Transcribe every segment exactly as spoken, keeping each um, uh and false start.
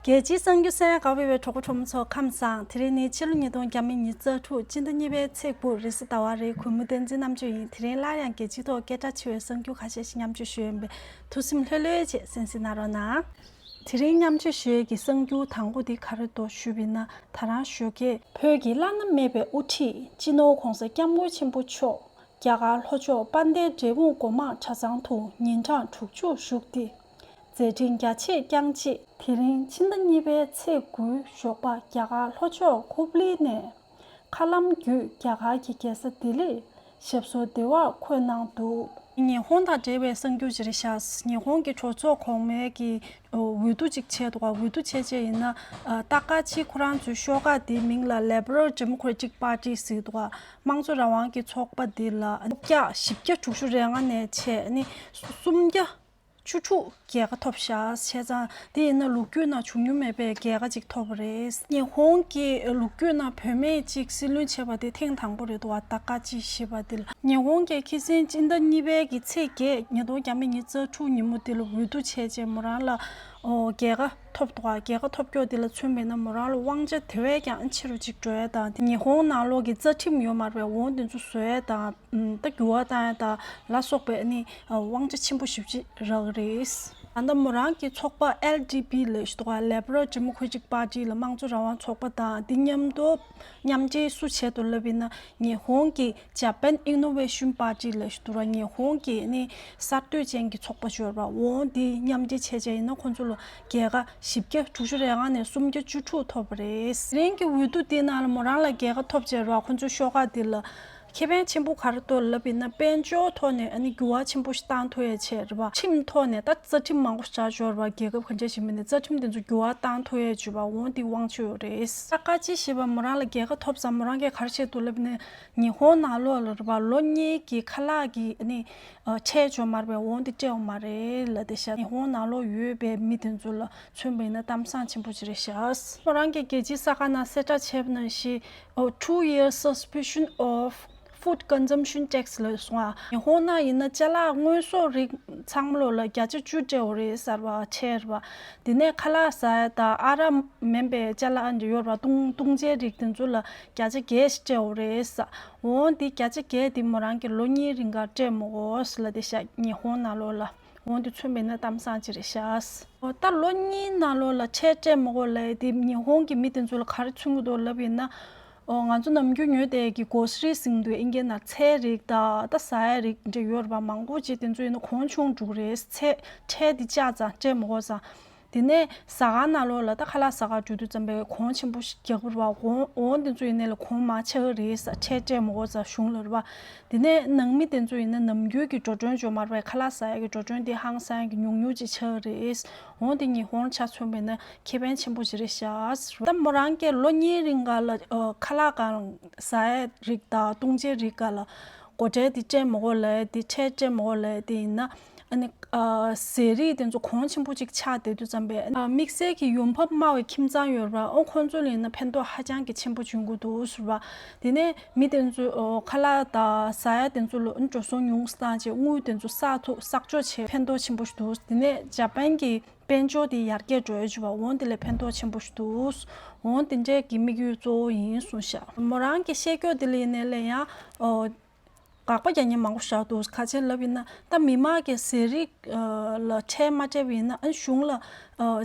རྒྱལ་སྤྱིའི་གསར་འགྱུར་གསན་གནང་བའི་གྲོགས་པོ་གྲོགས་མོ་ཚོ་ཁམས་བཟང་། དེ་རིང་ནི་ཕྱི་ལོ་ཉིས་སྟོང་ཉི་ཤུ་རྩ་དྲུག་སྤྱི་ཟླ་གཉིས་པའི་ཚེས་དགུ་རེས་གཟའ་ཟླ་བ་རེད། གུས་མོ་བསྟན་འཛིན་རྣམ་དཔྱོད་ཡིན། དེ་རིང་སླར་ཡང་རྒྱལ་སྤྱིའི་ཐོག་སྐད་གྲགས་ཆེ་བའི་གསར་འགྱུར་ཁ་ཤས་ཤིག་མཉམ་སྤྱོད་ཞུ་ཡིན་པས། ཐུགས་སེམས་ལྷོད་ལྷོད་བྱས་གསན་གཟིགས་གནང་རོགས་གནང་། དེ་རིང་མཉམ་སྤྱོད་ཞུ་ཡས་ཀྱི་གསར་འགྱུར་དང་པོ་དེ་ག་རེ་འདུག་ཞུས་པ་ཡིན་ན། ད་རང་ཞོགས་ཀས་བོད་ཀྱི་བླ་ན་མེད་པའི་དབུ་ཁྲིད་སྤྱི་ནོར་༧གོང་ས་༧སྐྱབས་མགོན་ཆེན་པོ་མཆོག་རྒྱ་གར་ལྷོ་ཕྱོགས་དཔལ་ལྡན་འབྲས་སྤུངས་སྒོ་མང་གྲྭ་ཚང་དུ་ཉིན་གྲངས་དྲུག་ཅུ་བཞུགས་ཏེ། མཛད་འཕྲིན་རྒྱ་ཆེར་བསྐྱངས་རྗེས། དེ་རིང་ཕྱི་ཟླ་གཉིས་པའི་ཚེས་དགུའི་ཞོགས་པ་རྒྱ་གར་ལྷོ་ཕྱོགས་ཧུབ་ལི་ནས་མཁའ་ལམ་བརྒྱུད་རྒྱ་གར་གྱི་རྒྱལ་ས་ལྡི་ལིར་ཞབས་སོར་བདེ་བར་འཁོད་གནང་འདུག། ཉི་ཧོང་དང་འབྲེལ་བའི་གསར་འགྱུར་ཅིག་རེད་ཤག། ཉི་ཧོང་གི་གྲོས་ཚོགས་གོང་མའི་གི་འོས་བསྡུ་ཅིག་བྱས་འདུག་ག། འོས་བསྡུ་བྱས་རྗེས་ཡིན་ན། ད་ཀ་ཅི་ཁོ་རང་ཚོའི་ཤོག་ཁག་དེའི་མིང་ལ་Liberal Democratic Party ཟེར་འདུག་ག། དམངས་གཙོ་རང་དབང་གི་ཚོགས་པ་འདི་ལ་བརྒྱ་བཞི་བརྒྱ་དྲུག་ཅུ་རེ་ལྔ་ནས་བྱས་ནི་སུམ་བརྒྱ་བཅུ་དྲུག་རྒྱལ་ཁ་ཐོབ་ཤག། བྱས་ཙང་དེ་ཡིན་ན་ལོ་རྒྱུས་ནང་བྱུང་མྱོང་མེད་པའི་རྒྱལ་ཁ་ཅིག་ཐོབ་པ་རེད། ཉི་ཧོང་གི་ལོ་རྒྱུས་ནང་བུད་མེད་ཅིག་སྲིད་བློན་བྱས་པ་དེ་ཐེངས་དང་པོ་རེད་འདུག་ག། ད་ཀ་ཅི་ཞེས་པ་དེ་ལ། ཉི་ཧོང་གི་ཁ་སང་སྤྱི་ཟླ་གཉིས་པའི་གི་ཚེས་བརྒྱད་ཉིས་སྟོང་ཉི་ཤུ་རྩ་དྲུག་ཉིན་མོ་དེ་ལ་འོས་བསྡུ་བྱས་རྗེས་མོ་རང་ལ་ཨོ་རྒྱལ་ཁ་ཐོབ་འདུག་ག། རྒྱལ་ཁ་ཐོབ་ཀྱོག་དེ་ལ་མཚོན་པ་ཡིན་ན་མོ་རང་ལ་དབང་ཆ་དེ་བས་ཀྱང་ཆེ་རུ་ཅིག་འགྲོ་ཡ་དང་། དེ་ཉི་ཧོང་ནང་ལོགས་ཀྱི་རྩ་ཁྲིམས་ཡོད་མ་རེད་པས། འོ་དེ་ཚོ་བཟོ་ཡ་དང་། ད་འགྱུར་བ་བཏང་ཡ་དང་ལ་སོགས་པའི་ནི་དབང་ཆ་ཆེན་པོ་ཞེ་པོ་ཅིག་རག་གི་རེད། ད་ལྟ་མོ་རང་གི་ཚོགས་པ་ཨེལ་ཌི་པི་ལབ་ཞིག་འདུག་ག། Liberal Democratic Party ལ་དམངས་གཙོ་རང་དབང་ཚོགས་པ་དང་འདི་མཉམ་དུ་མཉམ་འབྲེལ་སུ་བྱས་འདུག་ལབ་ཡིན་ན། ཉི་ཧོང་གི་Japan Innovation Party ལབ་ཞིག་འདུག་ག། ཉི་ཧོང་གི་ནི་གསར་གཏོད་ཅན་གྱི་ཚོགས་པ་ཞིག་ཡོད་རེད་པ། འོ་འདི་མཉམ་འབྲེལ་བྱས་བྱས་ཡིན་ན་ཁོང་ཚོ་ལ་རྒྱལ་ཁ་བཞི་བརྒྱ་དྲུག་ཅུ་རེ་ལྔ་ནས་སུམ་བརྒྱ་བཅུ་དྲུག་ཐོབ་པ་རེད། དེ་རིང་གི་འོས་བསྡུ་འདི་ནང་ལ་མོ་རང་ལ་རྒྱལ་ཁ་ཐོབ་བྱས་རེད་པ། ཁོང་ཚོའི་ཤོག་ཁག་འདི་ལ་ཁེ་ཕན་ཆེན་པོ་ག་རེ་འདུག་ལབ་ཡིན་ན། དཔལ་འབྱོར་ཐོག་ནས་ཨ་ནི་འགྱུར་བ་ཆེན་པོ་ཞིག་བཏང་ཐུབ་ཡ་བྱས་རེད་པ། ཁྲིམས་ཐོག་ནས་ད་རྩ་ཁྲིམས་མང་པོ་ཞིག་ཆགས་ཡོད་རེད་པ། རྒྱལ་ཁབ་ག་འདྲ་ཞིག་མིན་ནའི་རྩ་ཁྲིམས་དེ་ཚོ་འགྱུར་བ་བཏང་ཐུབ་ཡ་བྱས་པ། འོ་འདི་དབང་ཆ་ཡོད་རེད། ད་ཀ་ཅི་ཞེས་པ་མོ་རང་ལ་རྒྱལ་ཁ་ཐོབ་ཙང་མོ་རང་གིས་ག་རེ་བྱས་འདུག་ལབ་ན། ཉི་ཧོང་ནང་ལོགས་ལ་རེད་པ། ལོ་གཉིས་ཀྱི་ཁ་ལག་གི་ཨ་ནི་ཨ་ཁྲལ་ཡོད་མ་རེད་པས། འོ་འདི་སྤྲད་ཡོད་མ་རེད་ལབ་བསྡད་ཤག། ཉི་ཧོང་ནང་ལོགས་ཡོད་པའི་མི་དེ་ཚོ་ལ་མཚོན་པ་ཡིན་ན་གཏམ་བཟང་ཆེན་པོ་ཅིག་རེད་ཤག། ཁོ་རང་གིས་རྒྱལ་སྤྱིའི་གསར་ཁང་ནང་གསལ་བསྒྲགས་བྱས་པ་ནང་བཞིན། ཨོ། two year suspension of food consumption tax ལབ་སོང་ང་། ཉི་ཧོང་ནང་ཡིན་ན་ཅ་ལག་དངོས་ཟོག་རིགས་ཚང་མ་ལོགས་ལ་བརྒྱ་ཆ་བཅུ་སྤྲད་ཡོད་རེད་ཟེར་བ་ཁྲལ་རེད་པ། དེ་ནས་ཁ་ལག་ཟ་ཡ་དང་ཨ་རག་མིན་པའི་ཅ་ལག་ཡོད་རེད་པ། བཏུང་བཏུང་བྱའི་རིགས་དེ་ཚོ་ལ་བརྒྱ་ཆ་བརྒྱད་ཞིག་སྤྲད་ཡོད་རེད་ཟེར། འོ་འདི་བརྒྱ་ཆ་བརྒྱད་དེ་མོ་རང་གིས་ལོ་གཉིས་རིང་ག་སྤྲད་མི་དགོས་ཟེར་ལབ་བསྡད་ཤག། ཉི་ཧོང་ནང་ལོགས་ལ། འོ་འདི་མཚོན་པ་ཡིན་ན་གཏམ་བཟང་ཅིག་རེད་ཤག། འོ་ད་ལོ་གཉིས་ནང་ལོགས་ལ་ཁྲལ་སྤྲད་མི་དགོས་ལབ་ཡ་དེ་ཉི་ཧོང་གི་མི་དེ་ཚོ་ལ་ག་རེ་མཚོན་གྱི་འདུག་ལབ་ཡིན་ན། འོ་ང་ཚོ་ནམ་རྒྱུན་ཉོ་བསྡད་ཀྱི་གོ་སི་རི་ཟེར་གྱི་འདུག། ཨིན་སྐད་ནང་ཚལ་རིགས་དང་ད་ཟ་ཡ་རིགས་འདྲ་ཡོད་རེད་པ། མང་པོ་ཅིག་དེ་ཚོ་ཡིན་ན་གོང་ཆུང་འགྲོ་གི་རེད། ཚལ་ཁྲལ་དེ་བཅག་ཙང་སྤྲད་མི་དགོས་ཙང་། དེ་ནས་ཟ་ཁང་ནང་ལོགས་ལ་ད་ཁ་ལག་ཟ་གར་འགྲོ་དུས་ཙམ་པའི་གོང་ཆེན་པོ་ཞིག་རྒྱག་གི་རེད་པ། འོ་འོ་དེ་ཚོ་ཡིན་ནའི་ལ་གོང་མང་ཆགས་ཀྱི་རེད་ཟེར། ཁྲལ་སྤྲད་མི་དགོས་ཙང་གཞུང་ལ་རེད་པ། དེ་ནས་ནང་མི་དེ་ཚོ་ཡིན་ན་ནམ་རྒྱུན་གྱི་འགྲོ་གྲོན་འཇོག་མ་རེད་པ། ཁ་ལག་ཟ་ཡ་གི་འགྲོ་གྲོན་དེ་ཧང་སང་གི་ཉུང་ཉུང་ཅིག་ཆགས་ཀྱི་རེད། འོ་དེ་ཉི་ཧོང་ཆ་མཚོན་པ་ཡིན་ན་ཁེ་ཕན་ཆེན་པོ་ཅིག་རེད་ཤག། ད་མོ་རང་གིས་ལོ་གཉིས་རིང་ག་ལ་ཨ་ཁ་ལག་གང་ཟ་ཡ་རིགས་དང་བཏུང་བྱའི་རིགས་ག་ལ་སྒོ་ཁྲལ་དེ་སྤྲད་མི་དགོས་ལབ་ཡ་དེ། ཁྲལ་སྤྲད་མི་དགོས་ལབ་ཡ་དེ་ཡིན་ན། ཨ་ནི་ཨ་ཟས་རིགས་དེ་ཚོ་གོང་ཆེན་པོ་ཅིག་ཆགས་བསྡད་དུས་ཙམ་པས། ཨ་དམིགས་བསལ་གྱི་ཡོང་འབབ་དམའ་བའི་ཁྱིམ་ཚང་ཡོད་རེད་པ། ཨོ་ཁོང་ཚོ་ལ་ཡིན་ན་ཕན་ཐོགས་ཧ་ཅང་གི་ཆེན་པོ་བྱུང་གི་འདུག་ཟེར་བ། དེ་ནས་མི་དེ་ཚོ་ཨོ་ཁ་ལག་དང་ཟ་ཡ་དེ་ཚོ་ལ་འགྲོ་སོང་ཉུང་སུ་བཏང་བྱས་དངུལ་དེ་ཚོ་བསགས་ཐུབ། བསགས་འཇོག་བྱས་ཕན་ཐོགས་ཆེན་པོ་ཞིག་འདུག། དེ་ནས་ཇ་པན་གྱི་དཔལ་འབྱོར་དེ་ཡར་རྒྱས་འགྲོ་ཡ་བྱུང་བ། འོ་དེ་ལ་ཕན་ཐོགས་ཆེན་པོ་ཞིག་འདུག། འོ་དེ་འདྲའི་གི་དམིགས་ཡུལ་གཙོ་བོ་ཡིན་གསུངས་ཤག། མོ་རང་གི་བཤད་ཀྱོག་དེ་ལ་ཡིན་ནའི་ལ་ཡང་ཨོ། དགག་པ་རྒྱག་མཁན་མང་པོ་ཞིག་འདུག། ག་རེ་ལབ་ཡིན་ན་ད་མི་མང་གིས་ཟས་རིགས་ལ་ཁྲལ་མ་སྤྲད་པ་ཡིན་ན་ཨ་གཞུང་ལ་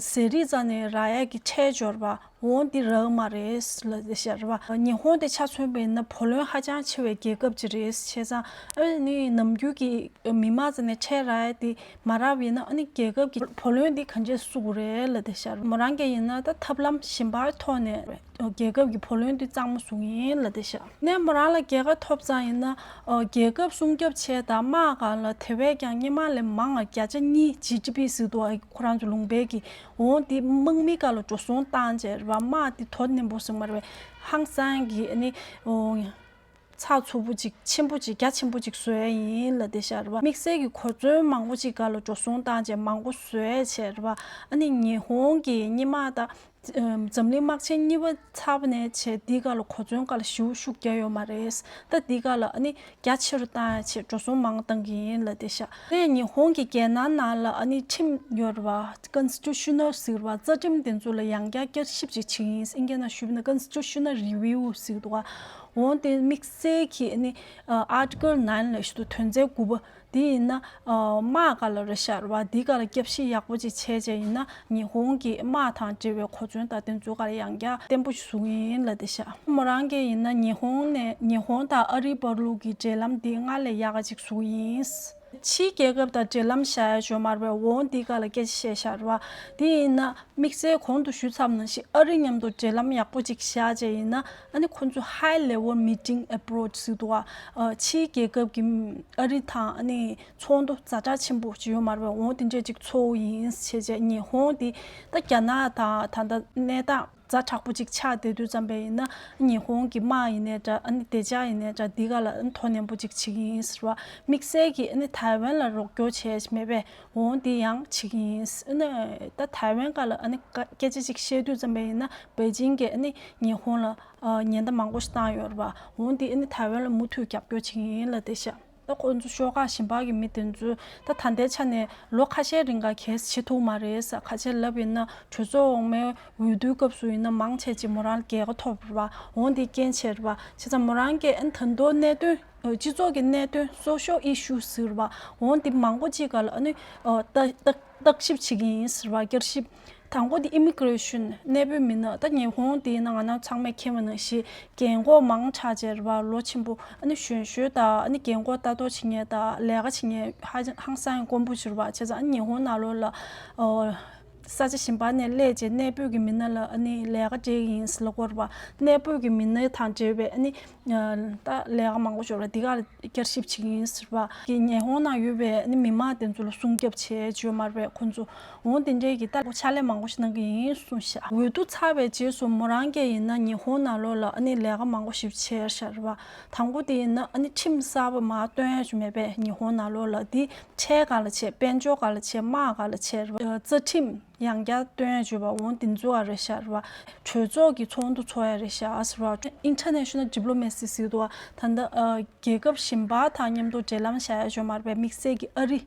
ཟས་རིགས་རྩ་ནས་རག་ཡ་གི་ཁྲལ་འབྱོར་བ་འོ་འདི་རག་མ་རེད་ལབ་བསྡད་ཤག་རེད་པ། ཉི་ཧོང་དེ་ཆ་མཚོན་པ་ཡིན་ན་བུ་ལོན་ཧ་ཅང་ཆེ་བའི་རྒྱལ་ཁབ་ཅིག་རེད། བྱས་ཙང་ཨ་ནི་ནམ་རྒྱུན་གྱི་མི་མང་རྩ་ནས་ཁྲལ་རག་ཡ་དེ་མ་རག་པ་ཡིན་ན་ཨ་ནི་རྒྱལ་ཁབ་ཀྱི་བུ་ལོན་དེ་ག་འདྲས་བསུ་དགོས་རེད་ལབ་བསྡད་ཤག། མོ་རང་གིས་ཡིན་ན་ད་ཐབས་ལམ་གཞན་པའི་ཐོག་ནས། རྒྱལ་ཁབ་ཀྱི་བུ་ལོན་དེ་གཙང་མ་བཟོ་གི་ཡིན་ལབ་བསྡད་ཤག། ནས་མོ་རང་ལ་རྒྱལ་ཁ་ཐོབ་ཙང་ཡིན་ན། ཨོ་རྒྱལ་ཁབ་སྲུང་སྐྱོབ་བྱས་དང་དམག་སྒང་ལ་དེ་བས་ཀྱང་སྔོན་མ་ལས་མང་བ་བརྒྱ་ཆ་གཉིས་ཇི་ཌི་པི་ཟེར་འདུག། ཨ་ཁོ་རང་ཚོ་ལུང་པའི་གི་འོ་དེ་དམག་མི་སྒང་ལ་འགྲོ་སོང་བཏང་བྱས་རེད་པ། དམག་དེ་དོ་ནན་པོ་ཟེར་མ་རེད་པས། ཧང་སང་གི་ཨ་ནི་ཨོ་ཚགས་ཚུད་པོ་ཅིག་ཆེན་པོ་ཅིག་རྒྱ་ཆེན་པོ་ཅིག་བཟོ་ཡ་ཡིན་ལབ་བསྡད་ཤག་རེད་པ། དམིགས་བསལ་གྱི་གོ་མཚོན་མང་པོ་ཅིག་སྒང་ལ་འགྲོ་སོང་བཏང་བྱས་མང་པོ་བཟོས་བྱས་རེད་པ། ཨ་ནི་ཉི་ཧོང་གི་སྔོན་མ་ད། འཛམ་གླིང་དམག་ཆེན་གཉིས་པ་ཚར་བ་ནས་བྱས་འདི་ག་ལ་གོ་མཚོན་ག་ལ་ཞེ་པོ་ཤུགས་རྒྱག་ཡོད་མ་རེད། ད་འདི་ག་ལ་ཨ་ནི་རྒྱ་ཆེ་རུ་བཏང་ཡ་ཆེད་འགྲོ་སོང་མང་བཏང་གི་ཡིན་ལབ་བསྡད་ཤག་དེ་ཉི་ཧོང་གི་རྒྱལ་ནང་ནང་ལ་ཨ་ནི་ཁྲིམས་ཡོད་རེད་བ། Constitutional་ཟེར་བ། རྩ་ཁྲིམས་དེ་ཚོ་ལ་ཡང་བསྐྱར་བསྐྱར་ཞིབ་ཅིག་བྱེད་ཀྱི་ཡིན། ཨིན་སྐད་ནང་ཞུས་པ་ན་Constitutional Review་ཟེར་འདུག་ག་འོ་དེ་དམིགས་བསལ་གྱི་ཨ་ནི་Article nine་ལབ་ཞིག་འདུག་དོན་ཚན་དགུ་པ། དེ་ཡིན་ན་ཨ་དམག་སྒང་ལ་རེད་ཤག་རེད་བ། འདི་སྒང་ལ་བསྐྱར་ཞིབ་ཡག་པོ་ཅིག་བྱས་བྱས་ཡིན་ན་ཉི་ཧོང་གི་དམག་དང་འབྲེལ་བའི་གོ་མཚོན་དང་དེ་ཚོ་སྒང་ལ་ཡང་བསྐྱར་བརྟན་པོ་ཞིག་བཟོ་གི་ཡིན་ལབ་བསྡད་ཤག་མོ་རང་གིས་ཡིན་ན་ཉི་ཧོང་ནས་ཉི་ཧོང་དང་ཨ་རིའི་བར་ལུགས་ཀྱི་འབྲེལ་ལམ་འདི་སྔར་ལས་ཡག་ག་ཅིག་བཟོ་གི་ཡིན། ཕྱིའི་རྒྱལ་ཁབ་དང་འབྲེལ་ལམ་བཞག་ཡ་ཅིག་ཡོད་མ་རེད་པས། འོ་འདི་སྒང་ལ་སྐད་ཆ་བཤད་ཤག་རེད་བ། དེ་ཡིན་ན་དམིགས་བསལ་གོང་དུ་ཞུས་ཚར་བ་ནང་བཞིན་ཨ་རི་མཉམ་དུ་འབྲེལ་ལམ་ཡག་པོ་ཅིག་བཞག་བྱས་ཡིན་ན་ཨ་ནི་ཁོང་ཚོ་High Level Meeting Approach་ཟེར་འདུག་ག་ཕྱིའི་རྒྱལ་ཁབ་ཀྱི་ཨ་རི་དང་ཨ་ནི་ཚོགས་འདུ་ཛ་དྲག་ཆེན་པོ་ཅིག་ཡོད་མ་རེད་པས། འོ་དེ་འདྲས་ཅིག་ཚོགས་ཡིན་བྱས་བྱས་ཉི་ཧོང་དེ་ད་རྒྱ་ནག་དང་ད་ལྟ་གནས་སྟངས་ཛ་དྲག་པོ་ཅིག་ཆགས་བསྡད་དུས་ཙམ་པས་ཡིན་ན་ཉི་ཧོང་གི་དམག་ཡིན་ནའི་འདྲ་ཨ་ནི་བདེ་འཇགས་ཡིན་ནའི་འདྲ་འདི་ག་ལ་ཨ་ནི་དོ་ནན་པོ་ཅིག་བྱེད་ཀྱི་ཡིན་ཟེར་བ། དམིགས་བསལ་གྱིས་ཨ་ནི་ཐའེ་ཝན་ལ་རོགས་སྐྱོར་བྱས་མེད་པས། འོ་འདི་ཡང་བྱེད་ཀྱི་ཡིན། ཨ་ནི་ད་ཐའེ་ཝན་སྒང་ལ་ཨ་ནི་སྐད་ཆ་ཅིག་བཤད་དུས་ཙམ་པས་ཡིན་ན་པེ་ཅིང་གིས་ཨ་ནི་ཉི་ཧོང་ལ་ཉེན་བརྡ་མང་པོ་ཞིག་བཏང་ཡོད་རེད་པ། འོ་འདི་ཨ་ནི་ཐའེ་ཝན་ལ་མུ་མཐུད་རྒྱབ་སྐྱོར་བྱེད་ཀྱི་ཡིན་ལབ་བསྡད་ཤག་ད་ཁོང་ཚོ་ཤོག་ཁག་གཞན་པ་གི་མི་དེ་ཚོས་ད་ད་ལྟའི་ཆ་ནས་ལོ་ཁ་ཤས་རིང་ག་གས་བྱེད་ཐུབ་མ་རེད་ཟེར་ཁ་ཤས་ལབ་ཡིན་ན་གྲོས་ཚོགས་འོག་མའི་འོས་བསྡུའི་སྐབས་སུ་ཡིན་ན་མང་ཆེ་ཅིག་མོ་རང་ལ་རྒྱལ་ཁ་ཐོབ་རེད་པ། འོ་འདི་རྐྱེན་བྱས་རེད་པ། བྱས་ཙང་མོ་རང་གིས་ཨ་ནི་ད་དུང་གནད་དོན་སྤྱི་ཚོགས་ཀྱི་གནད་དོན་Social Issue་ཟེར་བ། འོ་འདི་མང་པོ་ཅིག་ག་ལ་ཨ་ནི་ཨ་ད་ད་བརྟག་ཞིབ་བྱེད་ཀྱི་ཡིན་ཟེར་བ། བསྐྱར་ཞིབ། དང་པོ་དེ་Immigration་གནས་སྤོས་མི་སྣ། ད་ཉི་ཧོང་དེ་ཡིན་ན་ང་རང་ཚང་མས་མཁྱེན་པ་ནང་བཞིན་རྒན་འཁོགས་མང་དྲགས་བྱས་རེད་པ། ལོ་ཆེན་པོ་ཨ་ནི་གཞོན་གཞོན་དང་ཨ་ནི་རྒན་འཁོགས་ལྟ་རྟོག་བྱེད་མཁན་དང་ལས་ཀ་བྱེད་མཁན་ཧ་ཧང་སང་དཀོན་པོ་ཅིག་རེད་པ། བྱས་ཙང་ཨ་ནི་ཉི་ཧོང་ནང་ལོགས་ལ་ཨོ་ས་ཆ་གཞན་པ་ནས་སླེབས་བྱས་གནས་སྤོས་ཀྱི་མི་སྣ་ལ་ཨ་ནི་ལས་ཀ་སྤྲད་ཀྱི་ཡིན་ཟེར་ལབ་ཀྱི་ཡོད་རེད་པ། གནས་སྤོས་ཀྱི་མི་སྣ་དང་འབྲེལ་བའི་ཨ་ནི་ད་ལས་ཀ་མང་པོ་ཞིག་ལ་འདི་ག་ལ་བསྐྱར་ཞིབ་བྱེད་ཀྱི་ཡིན་ཟེར་བ། གི་ཉི་ཧོང་ནང་ཡོད་པའི་ནི་མི་མང་དེ་ཚོ་ལ་སྲུང་སྐྱོབ་བྱས་བཅོས་མར་བས་ཁོ་ཚོ་འོང་དེ་འདྲའི་གི་ད་ཕྱག་ལས་མང་པོ་ཞིག་གནང་གི་ཡིན་གསུངས་ཤག་འོས་བསྡུ་ཚར་བའི་རྗེས་སུ་མོ་རང་གིས་ཡིན་ན་ཉི་ཧོང་ནང་ལོགས་ལ་ཨ་ནི་ལས་ཀ་མང་པོ་ཞིག་བྱས་ཤག་རེད་བ། དང་པོ་དེ་ཡིན་ན་ཨ་ནི་ཁྲིམས་གསར་པ་མར་བཏོན་ཡ་ཞིག་མེད་པས། ཉི་ཧོང་ནང་ལོགས་ལ་དེ་ཁྲལ་ག་ལ་བྱས། དཔལ་འབྱོར་ག་ལ་བྱས། དམག་ག་ལ་བྱས་རེད་བ། རྩ་ཁྲིམས། ཡང་བསྐྱར་བཏོན་ཡ་བརྗོད་པ་འོང་དེ་ཚོ་ཨ་རེད་ཤག་རེད་བ། གྲོས་ཚོགས་ཀྱི་ཚོགས་འདུ་ཚོགས་ཡ་རེད་ཤག་ཟེར་བ། International Diplomacy་ཟེར་འདུག་བ། ད་ལྟ་ཨ་རྒྱལ་ཁབ་གཞན་པ་དང་མཉམ་དུ་འབྲེལ་ལམ་བཞག་ཡ་བརྗོད་མ་རེད་པས། དམིགས་བསལ་གྱི་ཨ་རི་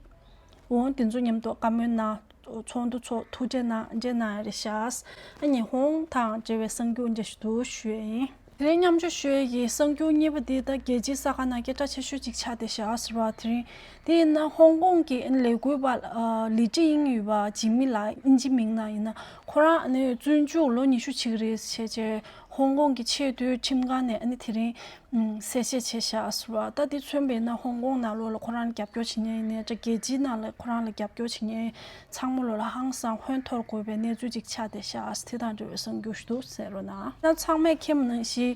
འོང་དེ་ཚོ་མཉམ་དུ་བཀའ་མོལ་གནང་། ཚོགས་འདུ་ཚོགས། ཐུག་འཕྲད་གནང་འཕྲད་གནང་ཡ་རེད་ཤག་ཨ་ཉི་ཧོང་དང་འབྲེལ་བའི་གསར་འགྱུར་འདི་ཞུ་འདུག་ཞུ་ཡ་ཡིན། དེ་རིང་མཉམ་སྤྱོད་ཞུ་ཡས་ཀྱི་གསར་འགྱུར་གཉིས་པ་འདི་ད་རྒྱལ་སྤྱིའི་གསར་ཁང་ནང་སྐད་གྲགས་ཆེ་ཤོས་ཅིག་ཆགས་བསྡད་ཤག་ཟེར་བ། དེ་རིང་དེ་ཡིན་ན་ཧོང་ཀོང་གི་ལས་འགུལ་བ་ལི་ཀྲི་དབྱིང་ཡོད་པ། ཇི་མི་ལའི། དབྱིན་ཇི་མིང་ནང་ཡིན་ན་ཁོ་རང་ནི་བཙོན་འཇུག་ལོ་ཉི་ཤུ་བྱེད་ཀྱི་རེད་ཟེར་བྱས་ཧོང་ཀོང་གི་ཆེས་མཐོའི་ཁྲིམས་ཁང་ནས་ཨ་ནི་དེ་རིང་གསལ་བཤད་བྱས་ཤག་ཟེར་བ། ད་དེ་མཚོན་པ་ཡིན་ན་ཧོང་ཀོང་ནང་ལོགས་ལ་ཁོ་རང་རྒྱབ་སྐྱོར་བྱེད་མཁན་ཡིན་ནའི་འདྲ། རྒྱལ་སྤྱིའི་ནང་ལ་ཁོ་རང་ལ་རྒྱབ་སྐྱོར་བྱེད་མཁན་ཚང་མ་ལོ་ལ་ཧང་སང་ཧོན་འཐོར་དགོས་པའི་གནས་ཚུལ་ཅིག་ཆགས་བསྡད་ཤག་དེ་དང་འབྲེལ་བའི་གསར་འགྱུར་ཞིག་འདུག་གསན་རོགས་གནང་། ད་ཚང་མས་མཁྱེན་པ་ནང་བཞིན་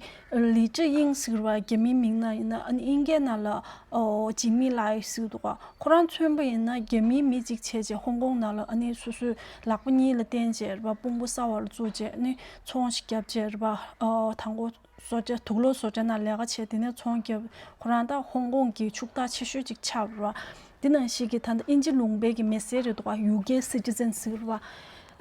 ལི་ཀྲི་དབྱིང་ཟེར་བ་རྒྱ་མིའི་མིང་ནང་ཡིན་ན་ཨ་ནི་དབྱིན་སྐད་ནང་ལ་ཨོ་ཇི་མི་ལའི་ཟེར་འདུག་ག་ཁོ་རང་མཚོན་པ་ཡིན་ན་རྒྱ་མིའི་མི་གཅིག་བྱས་རྗེས་ཧོང་ཀོང་ནང་ལ་ཨ་ནི་སོ་སོའི་ལག་པ་གཉིས་ལ་བརྟེན་བྱས་རེད་པ། དཔུང་པ་གསར་བ་ལ་བཙུགས་བྱས་ཨ་ནི་ཚོང་ཞིག་བརྒྱབ་བྱས་རེད་པ། ཨོ་དང་པོ་བཟོ་གྲྭ། དུག་ལོག་བཟོ་གྲྭ་ནང་ལས་ཀ་བྱས། དེ་ནས་ཚོང་བརྒྱབ། ཁོ་རང་ད་ཧོང་ཀོང་གི་ཕྱུག་བདག་ཆེ་ཤོས་ཅིག་ཆགས་པ་རེད་བ། དེ་ནང་བཞིན་གྱི་ད་ལྟ་དབྱིན་ཇི་ལུང་པའི་གི་མི་སེར་རེད་འདུག་ག་ཡུ་ཀེ་སི་ཊི་ཛན་ཟེར་བ།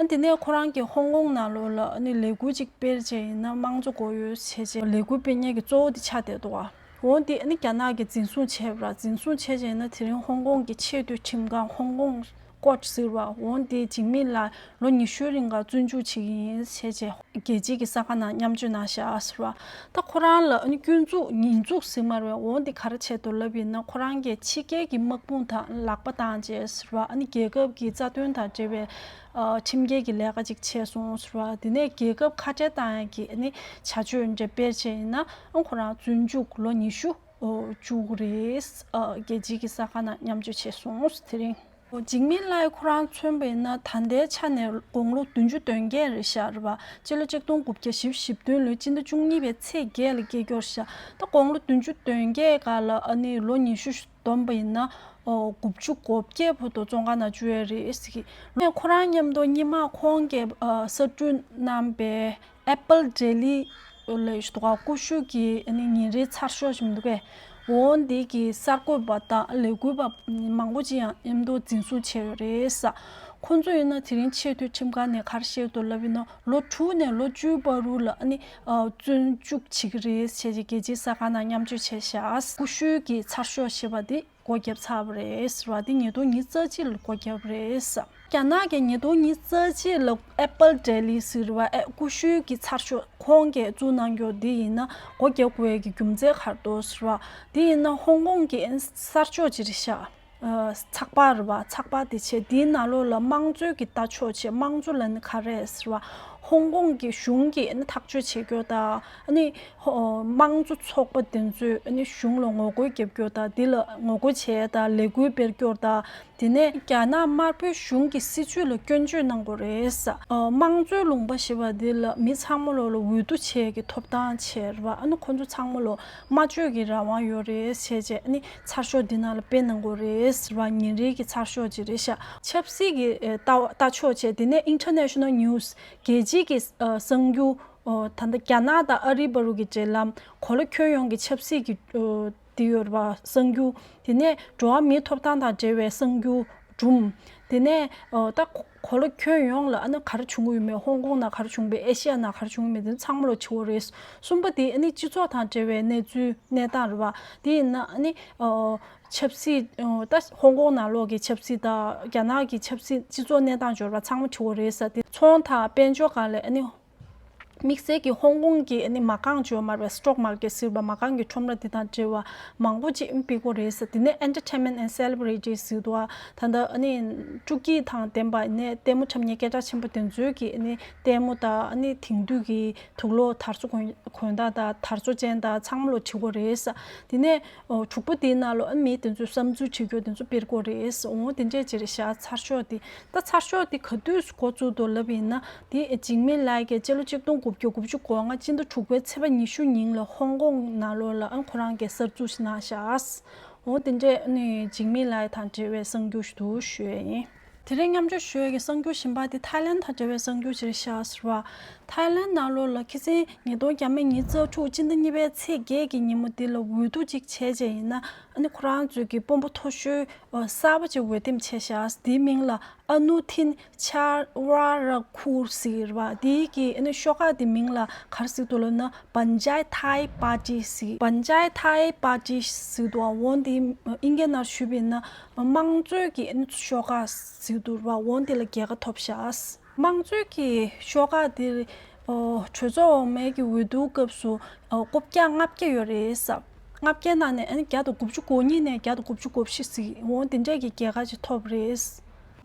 ཨ་དེ་ནས་ཁོ་རང་གི་ཧོང་ཀོང་ནང་ལོགས་ལ་ཨ་ནི་ལས་འགུལ་ཅིག་སྤེལ་བྱས་ཡིན་ན་དམངས་གཙོ་དགོས་ཡོད་བྱས་བྱས་ལས་འགུལ་སྤེལ་མཁན་གྱི་གཙོ་བོ་དེ་ཆགས་བསྡད་འདུག་ག་འོ་དེ་ཨ་ནི་རྒྱ་ནག་གིས་འཛིན་བཟུང་བྱས་པ་ར། འཛིན་བཟུང་བྱས་བྱས་ན་དེ་རིང་ཧོང་ཀོང་གི་ཆེས་མཐོའི་ཁྲིམས་ཁང་ཧོང་ཀོང་ཀོརཊ་ཟེར་བ་འོ་དེ་ཇི་མི་ལའི་ལོ་ཉི་ཤུའི་རིང་ག་བཙོན་འཇུག་བྱེད་ཀྱི་ཡིན་ཟེར་བྱས་རྒྱལ་སྤྱིའི་གི་གསར་ཁང་ནང་མཉམ་སྤྱོད་གནང་བཞག་ཟེར་བ། ད་ཁོ་རང་ལ་ཨ་ནི་སྐྱོན་འཛུགས་ཉེས་འཛུགས་ཟེར་མ་རེད་པས། འོ་དེ་ག་རེ་བྱས་འདུག་ལབ་ཡིན་ན་ཁོ་རང་གིས་ཕྱི་རྒྱལ་གྱི་དམག་དཔུང་དང་ལག་པ་བཏང་བྱས་ཟེར་བ། ཨ་ནི་རྒྱལ་ཁབ་ཀྱི་རྩ་དོན་དང་འབྲེལ་བའི་ཨ་ཁྲིམས་འགལ་གྱི་ལས་ཀ་ཅིག་བྱས་སོང་ཟེར་བ། དེ་ནས་རྒྱལ་ཁབ་ཁ་བྲལ་བཏང་ཡ་གི་ཨ་ནི་བྱ་སྤྱོད་འདྲ་སྤེལ་བྱས་ཡིན་ན་ཨ་ཁོ་རང་བཙོན་འཇུག་ལོ་ཉི་ཤུ་ཨོ་བཅུག་རེད། ཨ་རྒྱལ་སྤྱིའི་གི་གསར་ཁང་ནང་མཉམ་སྤྱོད་བྱས་སོང་དེ་རིང་། ཇི་མི་ལའི་ཁོ་རང་མཚོན་པ་ཡིན་ན་ད་ལྟའི་ཆ་ནས་དགུང་ལོ་བདུན་ཅུ་དོན་བརྒྱད་རེད་ཤག་རེད་པ། སྤྱི་ལོ་ཆིག་སྟོང་དགུ་བརྒྱ་བཞི་བཅུ་ཞེ་བདུན་ལོའི་སྤྱི་ཟླ་བཅུ་གཉིས་པའི་ཚེས་བརྒྱད་ལ་སྐྱེས་རྒྱུ་རེད་ཤག་ད་དགུང་ལོ་བདུན་ཅུ་དོན་བརྒྱད་སྒང་ལ་ཨ་ནི་ལོ་ཉི་ཤུ་བསྡོམས་པ་ཡིན་ན་ཨོ་དགུ་བཅུ་གོ་བརྒྱད་བར་དུ་བཙོན་ཁང་ནང་བཅུག་ཡ་རེད་ཟེར་གི། ཁོ་རང་མཉམ་དུ་སྔོན་མ་ཁོང་གིས་ཨ་གསར་སྐྲུན་གནང་པའི་Apple Daily་ལབ་ཞིག་འདུག་ག་ཀུ་ཤུ་གི་ཨ་ནི་ཉིན་རེའི་ཚར་ཤོག་ཞིག་འདུག་གས། འོ་འདི་གི་གསར་འགོད་པ་དང་ལས་འགུལ་བ་མང་པོ་ཅིག་ཡང་མཉམ་དུ་འཛིན་བཟུང་བྱས་ཡོད་རེད་ས། ཁོང་ཚོ་ཡིན་ན་དེ་རིང་ཆེས་མཐོའི་ཁྲིམས་ཁང་ནས་ག་རེ་བཤད་འདུག་ལབ་ཡིན་ན། ལོ་དྲུག་ནས་ལོ་བཅུའི་བར་དུ་ལ་ཨ་ནི་ཨ་བཙོན་འཇུག་བྱེད་ཀྱི་རེད་ཟེར་བྱས་རྒྱལ་སྤྱིའི་གསར་ཁང་ནང་མཉམ་སྤྱོད་བྱས་ཤག་ཀུ་ཤུའི་གི་ཚར་ཤོག་ཞེས་པ་དེ་སྒོ་བརྒྱབ་ཚར་བ་རེད་ཟེར་བ་དེ་ཉིས་སྟོང་ཉི་ཤུ་རྩ་གཅིག་ལ་སྒོ་བརྒྱབ་རེད། རྒྱ་ནག་གིས་ཉིས་སྟོང་ཉི་ཤུ་རྩ་གཅིག་ལ་Apple Daily ཟེར་བ་ཨེ་ཀུ་ཤུའི་གི་ཚར་ཤོག་ཁོང་གིས་བཙུགས་གནང་རྒྱུ་དེ་ཡིན་ན་སྒོ་བརྒྱབ་དགོས་ཀྱི་རྒྱུ་མཚན་ག་རེ་འདུག་ཟེར་བ་དེ་ཡིན་ན་ཧོང་ཀོང་གི་གསར་ཤོག་ཅིག་རེད་ཤག་ཨ་ཚགས་པར་རེད་བ། ཚགས་པར་དེ་བྱས་དེའི་ནང་ལོགས་ལ་དམངས་གཙོའི་གི་ལྟ་ཕྱོགས་བྱས། དམངས་གཙོ་ལབ་ན་ག་རེ་ཟེར་བ། ཧོང་ཀོང་གི་གཞུང་གིས་ཨ་ནི་ཐག་གཅོད་བྱེད་རྒྱུ་དང་ཨ་ནི་ཧོ་དམངས་གཙོ་ཚོགས་པ་དེ་ཚོས་ཨ་ནི་གཞུང་ལ་ངོ་རྒོལ་རྒྱབ་རྒྱུ་དང་། དེ་ལ་ངོ་རྒོལ་བྱས་དང་ལས་འགུལ་སྤེལ་རྒྱུ་དང་། དེ་ནས་རྒྱ་ནག་དམར་པོའི་གཞུང་གི་སྲིད་བྱུས་ལ་སྐྱོན་བརྗོད་གནང་དགོས་རེད། ཨ་དམངས་གཙོའི་ལུང་པ་ཞེས་པ་འདི་ལ་མི་ཚང་མ་ལོག་ལ་འོས་བསྡུ་བྱེད་ཀྱི་ཐོབ་ཐང་བྱས་རེད་བ། ཨ་ནི་ཁོང་ཚོ་ཚང་མ་ལོག་སྨྲ་བརྗོད་ཀྱི་རང་དབང་ཡོད་རེད་ཟེར་བྱས་ཨ་ནི་ཚར་ཤོག་འདི་ནང་ལ་དཔེ་གནང་དགོས་རེད་ཟེར་བ་ཉིན་རེའི་གི་ཚར་ཤོག་ཅིག་རེད་ཤག་ཆབ་སྲིད་ཀྱི་ཨེ་ལྟ་ལྟ་ཕྱོགས་བྱས། དེ་ནས་International News རྒྱལ་སྤྱིའི་གི་ཨ་གསར་འགྱུར། ཨོ་ད་ལྟ་རྒྱ་ནག་དང་ཨ་རི་བར་གྱི་འབྲེལ་ལམ། གོ་ལ་ཁྱོན་ཡོངས་ཀྱི་ཆབ་སྲིད་ཀྱི་ཨོ་དེ་ཡོད་རེད་བ། གསར་འགྱུར། དེ་ནས་འགྲོ་བ་མིའི་ཐོབ་ཐང་དང་འབྲེལ་བའི་གསར་འགྱུར་སྒྲུང་། དེ་ནས་ཨོ་ད་གོ་ལ་ཁྱོན་ཡོངས་ལ་ཨ་ནི་ག་རེ་བྱུང་གི་ཡོད་མེད། ཧོང་ཀོང་ནང་ག་རེ་བྱུང་མེད། ཨེ་ཤི་ཡ་ནང་ག་རེ་བྱུང་མེད། དེ་ཚང་མ་ལོག་བྱེད་དགོས་རེད། གསུམ་པ་དེ་ཨ་ནི་སྤྱི་ཚོགས་དང་འབྲེལ་བའི་གནས་ཚུལ་གནས་སྟངས་རེད་བ། དེ་ཡིན་ན་ཨ་ནི་ཨོ་ཆབ་སྲིད། ཨོ་ད་ཧོང་ཀོང་ནང་ལོགས་ཀྱི་ཆབ་སྲིད་དང་རྒྱ་ནག་གི་ཆབ་སྲིད། སྤྱི་ཚོགས་གནས་སྟངས་སྦྱོར་བ་ཚང་མ་བྱེད་དགོས་རེད་ཟེར། དེ་ཚོང་དང་དཔལ་འབྱོར་སྒང་ལ་ཨ་ནི་དམིགས་བསལ་གྱི་ཧོང་ཀོང་གི་ཨ་ནི་མ་རྐང་ཅིག་ཡོད་མ་རེད་པས། སི་ཊོག་མར་ཀེཊ་ཟེར་བ། མ་རྐང་གི་ཁྲོམ་ར་འདི་དང་འབྲེལ་བ་མང་པོ་ཅིག་སྤེལ་དགོས་རེད་ཟེར། དེ་ནས་Entertainment and Celebrities ཟེར་འདུག་བ། ད་ལྟ་ཨ་ནི་སྤྲོ་སྐྱིད་དང་ལྡན་པ། ཨ་ནི་ལྟད་མོ་འཁྲབ་མཁན་སྐད་གྲགས་ཆེན་པོ་དེ་ཚོའི་གི་ཨ་ནི་ལྟད་མོ་དང་། ཨ་ནི་དེང་དུས་ཀྱི་དུག་སློག་དར་ཚོ་གོན་གོན་སྟངས་དང་དར་ཚོ་ཅན་དང་ཚང་མ་ལོག་བྱེད་དགོས་རེད་ཟེར། དེ་ནས་ཨོ་དྲུག་པ་དེའི་ནང་ལོགས་ཨ་མི་དེ་ཚོས་བསམ་ཚུལ་བྲིས་རྒྱུ་དེ་ཚོ་སྤེལ་དགོས་རེད། འོ་དེ་འདྲས་ཅིག་རེད་ཤག་ཚར་ཤོག་དེ། ད་ཚར་ཤོག་དེ་ག་དུས་སུ་འགོ་བཙུགས་འདུག་ལབ་ཡིན་ན། དེ་ཇིང་མིན་ལའེ་གིས་སྤྱི་ལོ་གཅིག་སྟོང་དགུ་བརྒྱ་དགུ་བཅུ་གོ་ལྔ་སྤྱི་ཟླ་དྲུག་པའི་ཚེས་པ་ཉི་ཤུ་ཉིན་ལ་ཧོང་ཀོང་ནང་ལོགས་ལ་ཨ་ཁོ་རང་གིས་གསར་འཛུགས་ཤིག་གནང་ཤག་འོ་དེ་འདྲས་ཨ་ནི་ཇིང་མིན་ལའེ་དང་འབྲེལ་བའི་གསར་འགྱུར་ཞིག་འདུག་ཞུ་ཡས་ཡིན། དེ་རིང་མཉམ་སྤྱོད་ཞུ་ཡས་ཀྱི་གསར་འགྱུར་གཞན་པ་དེ་ཐའི་ལན་དང་འབྲེལ་བའི་གསར་འགྱུར་ཅིག་རེད་ཤག་ཟེར་བ། ཐའི་ལན་ནང་ལོགས་ལ་ཁ་སང་ཉིས་སྟོང་ཉི་ཤུ་རྩ་དྲུག་སྤྱི་ཟླ་གཉིས་པའི་ཚེས་བརྒྱད་ཀྱི་ཉིན་མོ་འདི་ལ་འོས་བསྡུ་ཅིག་བྱས་བྱས་ཡིན་ན། ཨ་ནི་ཁོ་རང་ཚོས་ཀྱི་དཔོན་པོ་མཐོ་ཤོས་ཨ་གསར་པ་ཅིག་འོས་འདེམས་བྱས་ཤག་དེའི་མིང་ལ་ཨ་ནུ་ཐིན་ཆར་ཝ་ར་ཁུར་ཟེར་བ། དེའི་གི་ཨ་ནི་ཤོག་ཁག་དེ་མིང་ལ་ག་རེ་ཟེར་འདུག་ལབ་ན། Panchayati Party ཟེར། Panchayati Party ཟེར་འདུག་འོ་དེ་ཨིན་སྐད་ནང་ཞུས་པ་ཡིན་ན་དམངས་གཙོའི་གི་ཨ་ནི་ཤོག་ཁག་ཟེར་འདུག་བ། འོ་དེ་ལ་རྒྱལ་ཁ་ཐོབ་ཤག་དམངས་གཙོའི་གི་ཤོག་ཁག་འདིར་ཨོ་གྲོས་ཚོགས་འོག་མའི་གི་འོས་བསྡུ་སྐབས་སུ་ཨོ་རྐུབ་བཀྱག་ལྔ་བརྒྱ་ཡོད་རེད་ཟེར། ལྔ་བརྒྱ་ནང་ནས་ཨ་ནི་བརྒྱ་དང་དགུ་བཅུ་གོ་གཉིས་ནས་བརྒྱ་དང་དགུ་བཅུ་གོ་བཞི་ཟེར། འོ་དེ་འདྲས་ཀྱི་རྒྱལ་ཁ་ཅིག་ཐོབ་རེད།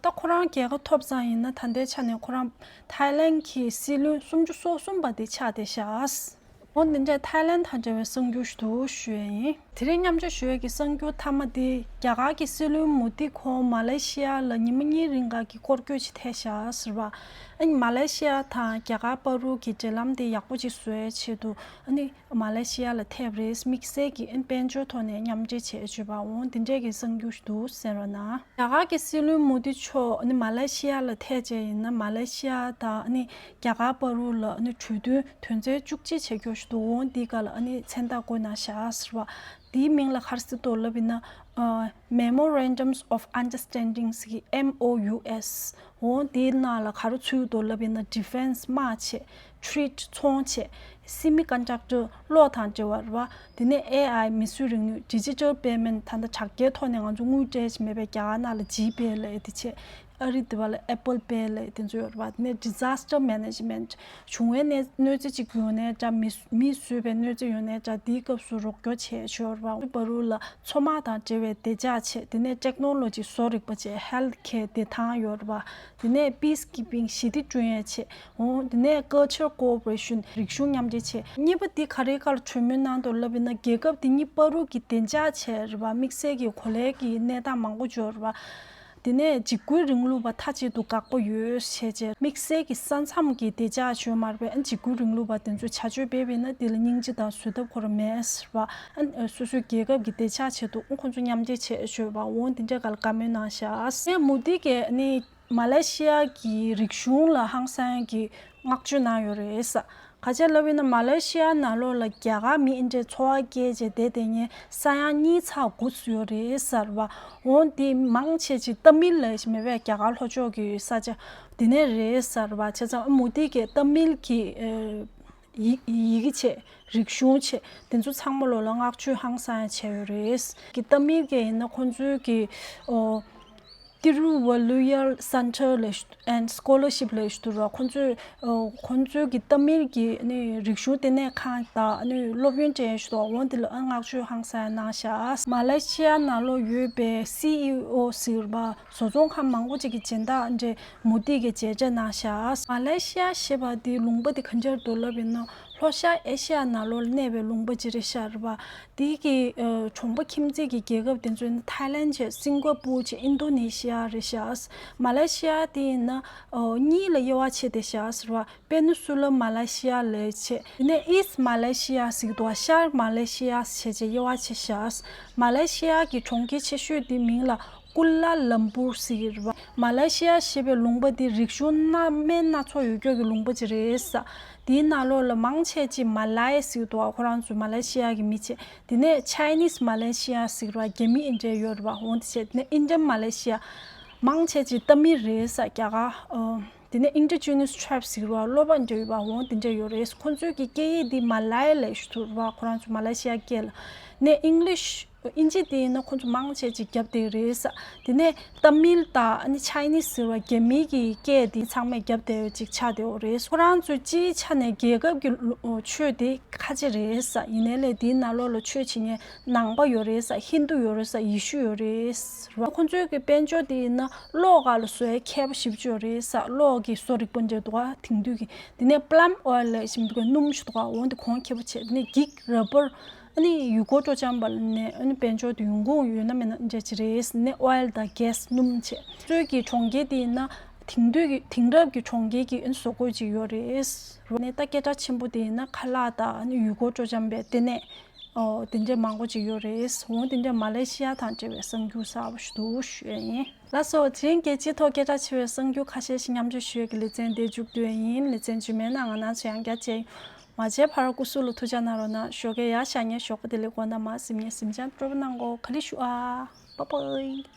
ད་ཁོ་རང་རྒྱལ་ཁ་ཐོབ་ཙང་ཡིན་ན་ད་ལྟའི་ཆ་ནས་ཁོ་རང་ཐའི་ལན་གྱི་སྲིད་བློན་སུམ་ཅུ་སོ་གསུམ་པ་དེ་ཆགས་བསྡད་ཤག་འོ་འདི་འདྲས་ཐའི་ལན་དང་འབྲེལ་བའི་གསར་འགྱུར་ཞིག་འདུག་ཞུ་ཡས་ཡིན། དེ་རིང་མཉམ་སྤྱོད་ཞུ་ཡས་ཀྱི་གསར་འགྱུར་མཐའ་མ་དེ། རྒྱ་གར་གྱི་སྲིད་བློན་མོ་དི་ཁོང་མ་ལེ་ཤི་ཡ་ལ་ཉི་མ་གཉིས་རིང་ག་གི་སྐོར་སྐྱོད་ཅིག་ཐེབས་ཤག་ཟེར་བ། ཨ་ནི་མ་ལེ་ཤི་ཡ་དང་རྒྱ་གར་བར་དུ་གི་འབྲེལ་ལམ་དེ་ཡག་པོ་ཅིག་བཟོ་ཡས་ཆེད་དུ་ཨ་ནི་མ་ལེ་ཤི་ཡ་ལ་ཐེབས་རེད། དམིགས་བསལ་གྱི་ཨ་ནི་དཔལ་འབྱོར་ཐོག་ནས་མཉམ་འབྲེལ་བྱས་བྱས་པ། འོ་འདི་འདྲས་ཀྱི་གསར་འགྱུར་ཞིག་འདུག་ཟེར་བ་ན། རྒྱ་གར་གྱི་སྲིད་བློན་མོ་དི་མཆོག་ནི་མ་ལེ་ཤི་ཡ་ལ་ཐད་བྱས་ཡིན་ན། མ་ལེ་ཤི་ཡ་དང་ནི་རྒྱ་གར་བར་དུ་ལ་ནི་གྲོས་མཐུན་དོན་ཚན་བཅུ་གཅིག་བྱེད་རྒྱུ་ཞིག་འདུག་འོང་འདི་ག་ལ་ནི་མཚན་རྟགས་བཀོད་གནང་བཞག་ཟེར་བ། འདིའི་མིང་ལ་ག་རེ་ཟེར་འདུག་ལབ་ཡིན་ན། Memorandums of Understandings གི་M O Us འོང་འདིའི་ནང་ལ་ག་རེ་ཚུད་འདུག་ལབ་ཡིན་ན། Defence དམག་བྱས། Trade ཚོང་བྱས། Semiconductor གློག་དང་འབྲེལ་བ་རེད་བ། དེ་ནས་A I མིས་བཟོས་རིག་ནུས། Digital Payment ད་ལྟ་དྲ་རྒྱའི་ཐོག་ནས་ང་ཚོ་དངུལ་སྤྲད་ཀྱི་མེད་པའི་རྒྱ་གར་ནང་ལ་G Pay ལབ་ཡས་དེ་བྱས། ཨ་རི་དེ་བ་ལ་Apple Pay ལབ་ཡས་དེ་ཚོ་ཡོད་རེད་བ། དེ་ནས་Disaster Management བྱུང་བའི་གནས་གནོད་འཚེ་ཅིག་ཡོང་ནའི་འདྲ། མི་མིས་བཟོས་པའི་གནོད་འཚེ་ཡོང་ནའི་འདྲ། དེའི་སྐབས་སུ་རོགས་སྐྱོར་བྱས་ཡོད་རེད་བ། བར་དུ་ལ་མཚོ་དམག་དང་འབྲེལ་བའི་བདེ་འཇགས་བྱས། དེ་ནས་Technology བཟོ་རིག་པ་བྱས། Health Care བདེ་ཐང་ཡོད་རེད་བ། དེ་ནས་Peacekeeping ཞི་བདེ་བསྐྲུན་ཡས་བྱས། འོང་དེ་ནས་Culture Cooperation རིག་གཞུང་མཉམ་འབྲེལ་བྱས། གཉིས་པ་འདི་ག་རེ་ག་ལ་གྲོས་མོལ་གནང་འདུག་ལབ་ཡིན་ན། རྒྱལ་ཁབ་འདི་གཉིས་བར་དུ་གི་བདེ་འཇགས་བྱས་རེད་བ། དམིགས་བསལ་གྱི་གོ་ལའི་གི་གནས་སྟངས་མང་པོ་ཅིག་ཡོད་རེད་བ། དེ་ནས་འཇིགས་སྐུལ་རིང་ལུགས་པ་མཐའ་གཅིག་ཏུ་དགག་པ་ཡོད་བྱས་བྱས། དམིགས་བསལ་གྱི་ས་མཚམས་ཀྱི་བདེ་འཇགས་ཅིག་ཡོད་མ་རེད་པས། ཨ་འཇིགས་སྐུལ་རིང་ལུགས་པ་དེ་ཚོས་བྱ་སྤྱོད་སྤེལ་བ་ཡིན་ན་དེ་ལ་སྙིང་རྗེ་དང་བཟོད་ཐབས་ཁོ་རང་མེད་ཟེར་བ། ཨ་སོ་སོའི་རྒྱལ་ཁབ་ཀྱི་བདེ་འཇགས་ཆེད་དུ་ཨ་ཁོང་ཚོ་མཉམ་འབྲེལ་བྱས་བྱས་པ། འོང་དེ་འདྲའི་སྒང་ལ་བཀའ་མོལ་གནང་བཞག་ཨ་སེ་མུ་དི་གིས་ནི། མ་ལེ་ཤི་ཡ་གི་རིག་གཞུང་ལ་ཧང་སང་གི་བསྔགས་བརྗོད་གནང་ཡོད་རེད། ག་ཅི་ལབ་ཡིན་ན་མ་ལེ་ཤི་ཡ་ནང་ལོགས་ལ་རྒྱ་གར་མི་འདི་འདྲའི་འཚོ་བ་སྐྱེལ་བྱས་བསྡད་བསྡད་མཁན་ས་ཡ་གཉིས་ཚེག་དགུ་ཡོད་རེད་ཟེར་བ། འོ་འདི་མང་ཆེ་ཅིག་ཏ་མིལ་ལབ་ཡ་ཞིག་མེད་པས། རྒྱ་གར་ལྷོ་ཕྱོགས་ཀྱི་ས་ཆ་འདི་ནས་རེད་ཟེར་བ། བྱས་ཙང་མོ་དི་གིས་ཏ་མིལ་གྱི་ཨ་ཡི་ཡི་གེ་བྱས། རིག་གཞུང་བྱས། དེ་ཚོ་ཚང་མ་ལོགས་ལ་བསྔགས་བརྗོད་ཧང་སང་ཡ་བྱས་ཡོད་རེད། གི་ཏ་མིལ་གྱི་ཡིན་ན་ཁོང་ཚོའི་གི་ཨོ། Tiruvallur Center ལབ་and Scholarship ལབ་ཞུ་དུ་ར། ཁོང་ཚོས་ཨོ་ཁོང་ཚོའི་གི་ཏ་མིལ་གྱི་ནི་རིག་གཞུང་ལྟེ་གནས་ཁང་དང་ནི་སློབ་ཡོན་སྤྲད་ཞུ་དུ། འོ་འདི་ལ་བསྔགས་བརྗོད་ཧང་སང་ཡ་གནང་ཤག་མ་ལེ་ཤི་ཡ་ནང་ལོགས་ཡོད་པའི་སི་ཨི་ཨོ་ཟེར་བ། བཟོ་ཚོང་ཁང་མང་པོ་ཅིག་གི་སྦྱིན་བདག་འདྲ་མོ་དི་གིས་མཇལ་འཕྲད་གནང་ཤག་མ་ལེ་ཤི་ཡ་ཞེས་པ་འདི་ལུང་པ་འདི་ག་འདྲ་འདུག་ལབ་ཡིན་ན་ལྷོ་ཤར་ཨེ་ཤི་ཡ་ནང་ལོགས་ལ་གནས་པའི་ལུང་པ་ཅིག་རེད་ཤག་རེད་པ། དེ་གི་ཨ་གྲོང་པ་ཁྱིམ་མཚེས་ཀྱི་རྒྱལ་ཁབ་དེ་ཚོ་ནི་ཐའི་ལན་བྱས། སིང་ག་པུར་བྱས། ཨིན་རྡོ་ནེ་ཤི་ཡ་རེད་ཤག་མ་ལེ་ཤི་ཡ་དེ་ཡིན་ན་ཨ་གཉིས་ལ་དབྱེ་བ་ཕྱེ་བསྡད་ཤག་རེད་པ། པེ་ནི་སུ་ལ་མ་ལེ་ཤི་ཡ་ལབ་བྱས། དེ་ནས་ཨིསྟ་མ་ལེ་ཤི་ཡ་ཟེར་གྱི་འདུག་ཤར་མ་ལེ་ཤི་ཡ་བྱས་བྱས་དབྱེ་བ་ཕྱེ་ཤག་མ་ལེ་ཤི་ཡ་གི་གྲོང་ཁྱེར་ཆེ་ཤོས་དེ་མིང་ལ་ཀུ་ལ་ལམ་པུར་ཟེར་གྱི་རེད་པ། མ་ལེ་ཤི་ཡ་ཞེས་པའི་ལུང་པ་འདི་རིག་གཞུང་སྣ་མིན་སྣ་ཚོགས་ཡོད་རྒྱུ་གི་ལུང་པ་ཅིག་རེད་ཟེར། དེའི་ནང་ལོགས་ལ་མང་ཆེ་ཅིག་མ་ལའི་ཟེར་གྱི་འདུག་ཁོ་རང་ཚོ་མ་ལེ་ཤི་ཡ་གི་མི་བྱས། དེ་ནས་ཆའི་ནིས་མ་ལེ་ཤི་ཡ་ཟེར་གྱི་རེད་པ། རྒྱ་མི་འདྲ་ཡོད་རེད་པ། འོ་དེ་བྱས། དེ་ནས་ཨིན་ཌན་མ་ལེ་ཤི་ཡ། མང་ཆེ་ཅིག་ཏ་མིལ་རེད་ཟེར། རྒྱ་གར་ཨོ། དེ་ནས་Indigenous Tribes ཟེར་བ་སློབ་པ་འདྲ་ཡོད་པ། འོ་དེ་འདྲ་ཡོད་རེད། ཁོང་ཚོའི་གི་སྐད་ཡིག་འདི་མ་ལའི་ལབ་ཞུ་དུ་རེད་པ། ཁོ་རང་ཚོ་མ་ལེ་ཤི་ཡ་སྐད་ལ། ནས་ཨིང་ལིཤ། ཨིན་ཇི་དེ་ཡིན་ན་ཁོང་ཚོ་མང་ཆེ་ཅིག་རྒྱབ་བསྡད་རེད་ཟེར། དེ་ནས་ཏ་མིལ་དང་ཨ་ནི་ཆའི་ནིས་ཟེར་བ་རྒྱ་མིའི་གི་སྐད་དེ་ཚང་མས་རྒྱབ་བསྡད་ཡོད་ཅིག་ཆགས་བསྡད་ཡོད་རེད། ཁོ་རང་ཚོའི་སྤྱིའི་ཆ་ནས་རྒྱལ་ཁབ་ཀྱི་ལོ་ཆོས་དེ་ཁ་ཆེ་རེད་ཟེར། ཡིན་ནའི་ལས་དེའི་ནང་ལོགས་ལ་ཆོས་བྱེད་མཁན་ནང་པ་ཡོད་རེད་ཟེར། ཧིན་དུ་ཡོད་རེད་ཟེར། ཡེ་ཤུ་ཡོད་རེད་ཟེར། ཁོང་ཚོའི་གི་དཔལ་འབྱོར་དེ་ཡིན་ན་གློག་སྒང་ལ་བཟོ་ཡ་མཁས་པོ་ཞེ་པོ་ཅིག་ཡོད་རེད་ཟེར། གློག་གི་བཟོ་རིག་པ་འདྲ་འདུག་ག་དེང་དུས་ཀྱི། དེ་ནས་པ་ལམ་ཨོ་ཡལ་ལབ་ཞིག་འདུག་ག་སྣུམ་ཞིག་འདུག་ག་འོ་འདི་གོང་ཁེ་པོ་བྱས། དེ་ནས་འགྱིག་ར་བར། ཨ་ནི་ཡུལ་སྐོར་སྤྲོ་འཆམ་པ་ནས་ཨ་ནི་དཔལ་འབྱོར་དེ་ཡོང་ཁུངས་ཡོད་ན་མེད་ན་འདྲ་ཅིག་རེད། ནས་ཨོ་ཡལ་དང་གྷེ་སི་སྣུམ་བྱས། གཙོས་ཀྱི་གྲོང་ཁྱེར་དེ་ཡིན་ན་དེང་དུས་ཀྱི་དེང་རབས་ཀྱི་གྲོང་ཁྱེར་གྱི་ཨ་ནི་བཟོ་བཀོད་ཅིག་ཡོད་རེད། རོ་ནས་ད་སྐད་གྲགས་ཆེན་པོ་དེ་ཡིན་ན་ཁ་ལག་དང་ཨ་ནི་ཡུལ་སྐོར་སྤྲོ་འཆམ་པའི་ལྟེ་གནས། ཨོ་དེ་འདྲ་མང་པོ་ཅིག་ཡོད་རེད། འོ་དེ་འདྲ་མ་ལེ་ཤི་ཡ་དང་འབྲེལ་བའི་གསར་འགྱུར་གསར་པ་ཞིག་འདུག་ཞུ་ཡ་ཡིན། ལགས་སོ། དེ་རིང་རྒྱལ་སྤྱིའི་ཐོག་སྐད་གྲགས་ཆེ་བའི་གསར་འགྱུར་ཁ་ཤས་ཤིག་མཉམ་སྤྱོད་ཞུ་ཡས་ཀྱི་ལེ་ཚན་འདིར་མཇུག་བསྡུ་ཡས་ཡིན། ལེ་ཚན་རྗེས་མའི་ནང་ང་རང་ཚོ་ཡང་བསྐྱར་མཇལ་ཡོང་། མ་མཇལ་བར་སྐུ་གཟུགས་ལ་ཐུགས་ཅག་གནང་རོགས་གནང་། ཞོགས་ཀས་ཡར་ཤར་ཉིན་ཞོགས་པ་བདེ་ལེགས། དགོང་དག་མར་གཟིམ་ཉིན་གཟིམ་འཇག་སྤྲོ་པོ་གནང་གོ། ག་ལེ་ཞུ་ཨ། Bye bye.